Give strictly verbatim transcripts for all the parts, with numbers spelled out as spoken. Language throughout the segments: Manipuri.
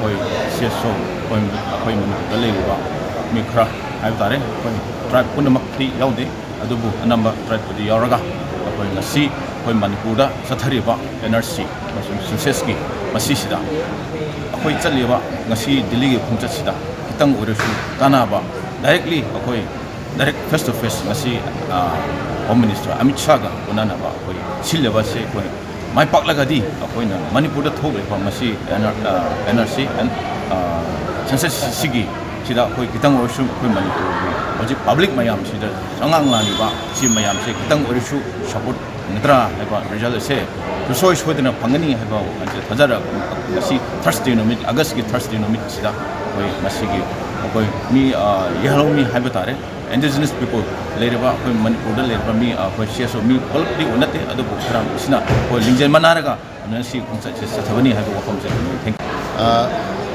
ꯑꯩꯈꯣꯏ ꯁꯤ ꯑꯦꯁ ꯑꯣ ꯑꯩꯈꯣꯏ ꯑꯩꯈꯣꯏ ꯃꯅꯤꯄꯨꯔꯗ ꯂꯩꯔꯤꯕ ꯃꯤ ꯈꯔ ꯍꯥꯏꯕ ꯇꯥꯔꯦ, ꯑꯩꯈꯣꯏ ꯇ꯭ꯔꯥꯏꯕ ꯄꯨꯝꯅꯃꯛꯇꯤ ꯌꯥꯎꯗꯦ, ꯑꯗꯨꯕꯨ ꯑꯅꯝꯕ ꯇ꯭ꯔꯥꯏꯕꯄꯨꯗꯤ ꯌꯥꯎꯔꯒ ꯑꯩꯈꯣꯏ ꯉꯁꯤ ꯑꯩꯈꯣꯏ ꯃꯅꯤꯄꯨꯔꯗ ꯆꯠꯊꯔꯤꯕ ꯑꯦꯟ ꯑꯥꯔ ꯁꯤ ꯑꯃꯁꯨꯡ ꯁꯦꯟꯁꯁꯀꯤ ꯃꯁꯤꯁꯤꯗ ꯑꯩꯈꯣꯏ ꯆꯠꯂꯤꯕ ꯉꯁꯤ ꯗꯤꯜꯂꯤꯒꯤ ꯈꯣꯡꯆꯠꯁꯤꯗ ꯈꯤꯇꯪ ꯑꯣꯏꯔꯁꯨ ꯀꯥꯟꯅꯕ, ꯗꯥꯏꯔꯦꯛꯂꯤ ꯑꯩꯈꯣꯏ ꯗꯥꯏꯔꯦꯛ ꯐꯦꯁ ꯇꯨ ꯐꯦꯁ ꯉꯁꯤ ꯍꯣꯝ ꯃꯤꯅꯤꯁꯇꯔ ꯑꯃꯤꯠ ꯁꯥꯍꯒ ꯎꯅꯅꯕ ꯑꯩꯈꯣꯏ ꯁꯤꯜꯂꯤꯕꯁꯦ ꯑꯩꯈꯣꯏ ꯃꯥꯏ ꯄꯥꯛꯂꯒꯗꯤ ꯑꯩꯈꯣꯏꯅ ꯃꯅꯤꯄꯨꯔꯗ ꯊꯣꯛꯂꯤꯕ ꯃꯁꯤ ꯑꯦꯟ ꯑꯥꯔ ꯁꯤ ꯁꯦꯟꯁꯁꯁꯤꯒꯤ ꯁꯤꯗ ꯑꯩꯈꯣꯏ ꯈꯤꯇꯪ ꯑꯣꯏꯔꯁꯨ ꯑꯩꯈꯣꯏ ꯃꯅꯤꯄꯨꯔꯒꯤ ꯍꯧꯖꯤꯛ ꯄꯕ꯭ꯂꯤꯛ ꯃꯌꯥꯝꯁꯤꯗ ꯆꯉꯥꯡ ꯂꯥꯡꯂꯤꯕ ꯁꯤ ꯃꯌꯥꯝꯁꯦ ꯈꯤꯇꯪ ꯑꯣꯏꯔꯁꯨ ꯁꯄꯣꯔꯠ ꯅꯠꯇ꯭ꯔꯥ ꯍꯥꯏꯕ ꯔꯤꯖꯜ ꯑꯁꯦ ꯁꯨꯡꯁꯣꯏ ꯁꯣꯏꯗꯅ ꯐꯪꯒꯅꯤ ꯍꯥꯏꯕ ꯋꯥꯈꯜꯁꯦ ꯊꯥꯖꯔꯒ ꯉꯁꯤ ꯊꯔꯁꯗꯦ ꯅꯨꯃꯤꯠ, ꯑꯥꯒꯁꯀꯤ ꯊꯔꯁꯗꯦ ꯅꯨꯃꯤꯠꯁꯤꯗ ꯑꯩꯈꯣꯏ ꯃꯁꯤꯒꯤ ꯑꯩꯈꯣꯏ ꯃꯤ ꯌꯦꯜꯍꯧꯃꯤ ꯍꯥꯏꯕ ꯇꯥꯔꯦ, ꯏꯟꯗꯤꯖꯤꯅꯁ ꯄꯤꯄꯜ ꯂꯩꯔꯤꯕ ꯑꯩꯈꯣꯏ ꯃꯅꯤꯄꯨꯔꯗ ꯂꯩꯔꯤꯕ ꯃꯤ ꯑꯩꯈꯣꯏ ꯁꯤ ꯑꯦꯁ ꯑꯣ ꯃꯤ ꯄꯨꯂꯞꯇꯤ ꯅꯠꯇꯦ, ꯑꯗꯨꯕꯨ ꯈꯔ ꯑꯁꯤꯅ ꯑꯩꯈꯣꯏ ꯂꯤꯡꯖꯦꯜ ꯃꯥꯟꯅꯔꯒ ꯉꯁꯤ ꯈꯣꯡꯆꯠꯁꯦ ꯆꯠꯊꯕꯅꯤ ꯍꯥꯏꯕ ꯋꯥꯐꯝꯁꯦ ꯑꯩꯈꯣꯏ ꯊꯦꯡ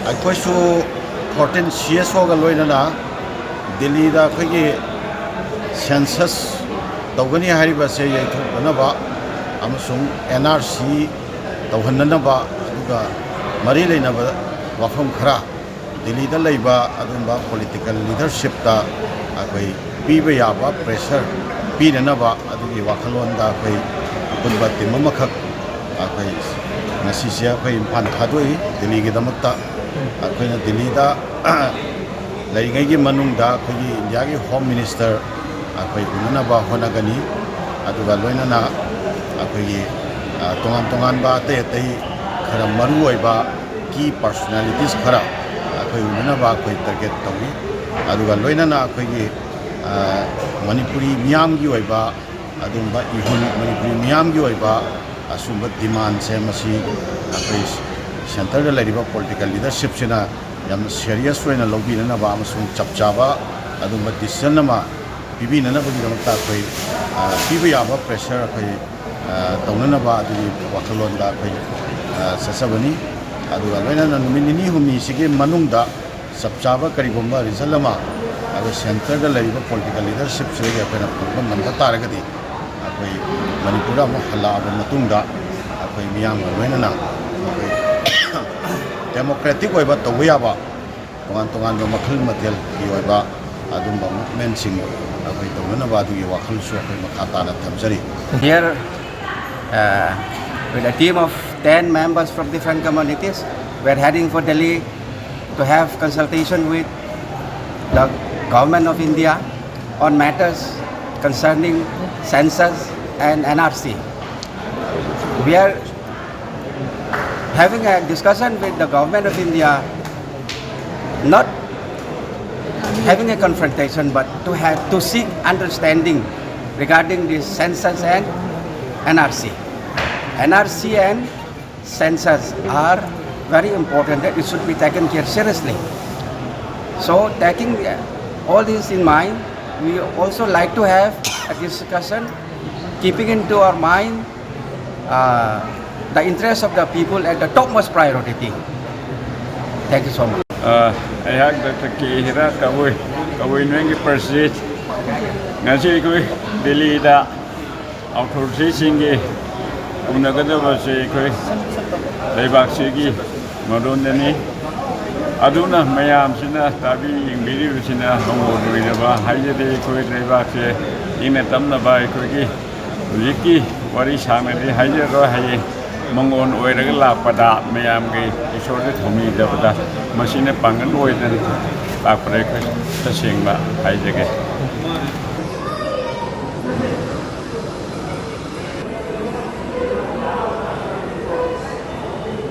ꯑꯩꯈꯣꯏꯁꯨ ꯐꯣꯔꯇꯤꯟ ꯁꯤ ꯑꯦꯁ ꯑꯣꯒ ꯂꯣꯏꯅꯅ ꯗꯤꯜꯂꯤꯗ ꯑꯩꯈꯣꯏꯒꯤ ꯁꯦꯟꯁꯁ ꯇꯧꯒꯅꯤ ꯍꯥꯏꯔꯤꯕꯁꯦ ꯌꯩꯊꯣꯛꯅꯅꯕ ꯑꯃꯁꯨꯡ ꯑꯦꯟ ꯑꯥꯔ ꯁꯤ ꯇꯧꯍꯟꯅꯅꯕ, ꯑꯗꯨꯒ ꯃꯔꯤ ꯂꯩꯅꯕ ꯋꯥꯐꯝ ꯈꯔ ꯗꯤꯜꯂꯤꯗ ꯂꯩꯕ ꯑꯗꯨꯒꯨꯝꯕ ꯄꯣꯂꯤꯇꯤꯀꯦꯜ ꯂꯤꯗꯔꯁꯤꯞꯇ ꯑꯩꯈꯣꯏ ꯄꯤꯕ ꯌꯥꯕ ꯄ꯭ꯔꯦꯁꯔ ꯄꯤꯅꯅꯕ ꯑꯗꯨꯒꯤ ꯋꯥꯈꯜꯂꯣꯟꯗ ꯑꯩꯈꯣꯏ ꯑꯄꯨꯟꯕ ꯇꯤꯝ ꯑꯃꯈꯛ ꯑꯩꯈꯣꯏ ꯉꯁꯤꯁꯦ ꯑꯩꯈꯣꯏ ꯏꯝꯐꯥꯜ ꯊꯥꯗꯣꯛꯏ ꯗꯤꯜꯂꯤꯒꯤꯗꯃꯛꯇ꯫ ꯑꯩꯈꯣꯏꯅ ꯗꯤꯜꯂꯤꯗ ꯂꯩꯔꯤꯉꯩꯒꯤ ꯃꯅꯨꯡꯗ ꯑꯩꯈꯣꯏꯒꯤ ꯏꯟꯗꯤꯌꯥꯒꯤ ꯍꯣꯝ ꯃꯤꯅꯤꯁꯇꯔ ꯑꯩꯈꯣꯏ ꯎꯅꯅꯕ ꯍꯣꯠꯅꯒꯅꯤ꯫ ꯑꯗꯨꯒ ꯂꯣꯏꯅꯅ ꯑꯩꯈꯣꯏꯒꯤ, ꯑ, ꯇꯣꯉꯥꯟ ꯇꯣꯉꯥꯟꯕ ꯑꯇꯩ ꯑꯇꯩ ꯈꯔ ꯃꯔꯨ ꯑꯣꯏꯕ ꯀꯤ ꯄꯔꯁꯣꯅꯦꯂꯤꯇꯤꯁ ꯈꯔ ꯑꯩꯈꯣꯏ ꯎꯅꯅꯕ ꯑꯩꯈꯣꯏ ꯇꯥꯔꯒꯦꯠ ꯇꯧꯏ꯫ ꯑꯗꯨꯒ ꯂꯣꯏꯅꯅ ꯑꯩꯈꯣꯏꯒꯤ, ꯑ, ꯃꯅꯤꯄꯨꯔꯤ ꯃꯤꯌꯥꯝꯒꯤ ꯑꯣꯏꯕ ꯑꯗꯨꯒꯨꯝꯕ ꯏꯍꯨꯜ, ꯃꯅꯤꯄꯨꯔꯤ ꯃꯤꯌꯥꯝꯒꯤ ꯑꯣꯏꯕ ꯑꯁꯨꯝꯕ ꯗꯤꯃꯥꯟꯁꯦ ꯃꯁꯤ ꯑꯩꯈꯣꯏ ꯁꯦꯟꯇꯔꯗ ꯂꯩꯔꯤꯕ ꯄꯣꯂꯤꯇꯤꯀꯦꯜ ꯂꯤꯗꯔꯁꯤꯞꯁꯤꯅ ꯌꯥꯝꯅ ꯁꯦꯔꯤꯌꯁ ꯑꯣꯏꯅ ꯂꯧꯕꯤꯅꯅꯕ ꯑꯃꯁꯨꯡ ꯆꯞ ꯆꯥꯕ ꯑꯗꯨꯒꯨꯝꯕ ꯗꯤꯁꯤꯖꯟ ꯑꯃ ꯄꯤꯕꯤꯅꯅꯕꯒꯤꯗꯃꯛꯇ ꯑꯩꯈꯣꯏ, ꯑ, ꯄꯤꯕ ꯌꯥꯕ ꯄ꯭ꯔꯦꯁꯔ ꯑꯩꯈꯣꯏ, ꯑ, ꯇꯧꯅꯅꯕ ꯑꯗꯨꯒꯤ ꯋꯥꯈꯜꯂꯣꯟꯗ ꯑꯩꯈꯣꯏ, ꯑ, ꯆꯠꯆꯕꯅꯤ꯫ ꯑꯗꯨꯒ ꯂꯣꯏꯅꯅ ꯅꯨꯃꯤꯠ ꯅꯤꯅꯤ ꯍꯨꯝꯅꯤꯁꯤꯒꯤ ꯃꯅꯨꯡꯗ ꯆꯞ ꯆꯥꯕ ꯀꯔꯤꯒꯨꯝꯕ ꯔꯤꯖꯜ ꯑꯃ ꯑꯩꯈꯣꯏ ꯁꯦꯟꯇꯔꯗ ꯂꯩꯔꯤꯕ ꯄꯣꯂꯤꯇꯤꯀꯦꯜ ꯂꯤꯗꯔꯁꯤꯞꯁꯤꯗꯒꯤ ꯑꯩꯈꯣꯏꯅ ꯐꯪꯕ ꯉꯝꯕ ꯇꯥꯔꯒꯗꯤ ꯑꯩꯈꯣꯏ ꯃꯅꯤꯄꯨꯔꯗ ꯑꯃꯨꯛ ꯍꯜꯂꯛꯑꯕ ꯃꯇꯨꯡꯗ ꯑꯩꯈꯣꯏ ꯃꯤꯌꯥꯝꯒ ꯂꯣꯏꯅꯅ ꯑꯩꯈꯣꯏ ꯗꯦꯃꯣꯀ꯭ꯔꯦꯇꯤꯛ ꯑꯣꯏꯕ, ꯇꯧꯕ ꯌꯥꯕ ꯇꯣꯉꯥꯟ ꯇꯣꯉꯥꯟꯕ ꯃꯈꯜ ꯃꯊꯦꯜꯒꯤ ꯑꯣꯏꯕ ꯑꯗꯨꯝꯕ ꯃꯨꯚꯃꯦꯟꯁꯤꯡ ꯑꯩꯈꯣꯏ ꯇꯧꯅꯅꯕ ꯑꯗꯨꯒꯤ ꯋꯥꯈꯜꯁꯨ ꯑꯩꯈꯣꯏ ꯃꯈꯥ ꯇꯥꯅ ꯊꯝꯖꯔꯤ꯫ Here, uh, with a team of ten members from different communities, we're heading for Delhi to have consultation with the Government of India on matters concerning census and N R C. We are having a discussion with the Government of India, not having a confrontation, but to have to seek understanding regarding this census and N R C. N R C and census are very important, that it should be taken care seriously. So, taking uh, all this in mind, we also like to have a discussion, keeping into our mind uh, the interest of the people at the topmost priority. Thank you so much. ꯑꯩꯍꯥꯛ ꯗꯥꯛꯇꯔ ꯀꯦ ꯍꯤꯔꯥ ꯀꯕꯨꯏ, ꯀꯕꯨꯏ ꯅꯣꯏꯒꯤ ꯄ꯭ꯔꯁꯤꯗꯦꯟ꯫ ꯉꯁꯤ ꯑꯩꯈꯣꯏ ꯗꯤꯜꯂꯤꯗ ꯑꯣꯊꯣꯔꯤꯇꯤꯁꯤꯡꯒꯤ ꯎꯅꯒꯗꯕꯁꯦ ꯑꯩꯈꯣꯏ ꯂꯩꯕꯥꯛꯁꯤꯒꯤ ꯃꯔꯣꯟꯗꯅꯤ꯫ ꯑꯗꯨꯅ ꯃꯌꯥꯝꯁꯤꯅ ꯇꯥꯕꯤ ꯌꯦꯡꯕꯤꯔꯤꯕꯁꯤꯅ ꯃꯉꯣꯟ ꯑꯣꯏꯅꯕ ꯍꯥꯏꯖꯗꯦ꯫ ꯑꯩꯈꯣꯏ ꯂꯩꯕꯥꯛꯁꯦ ꯏꯪꯅ ꯇꯞꯅꯕ ꯑꯩꯈꯣꯏꯒꯤ ꯍꯧꯖꯤꯛꯀꯤ ꯋꯥꯔꯤ ꯁꯥꯡꯅꯗꯤ ꯍꯥꯏꯖꯔꯣꯏ꯫ ꯍꯌꯦꯡ ꯃꯉꯣꯟ ꯑꯣꯏꯔꯒ ꯂꯥꯛꯄꯗ ꯃꯌꯥꯝꯒꯤ ꯏꯁꯣꯔꯗ ꯊꯧꯅꯤꯖꯕꯗ ꯃꯁꯤꯅ ꯄꯥꯡꯒꯜ ꯑꯣꯏꯗꯅ ꯂꯥꯛꯄꯗ ꯑꯩꯈꯣꯏ ꯇꯁꯦꯡꯕ ꯍꯥꯏꯖꯒꯦ꯫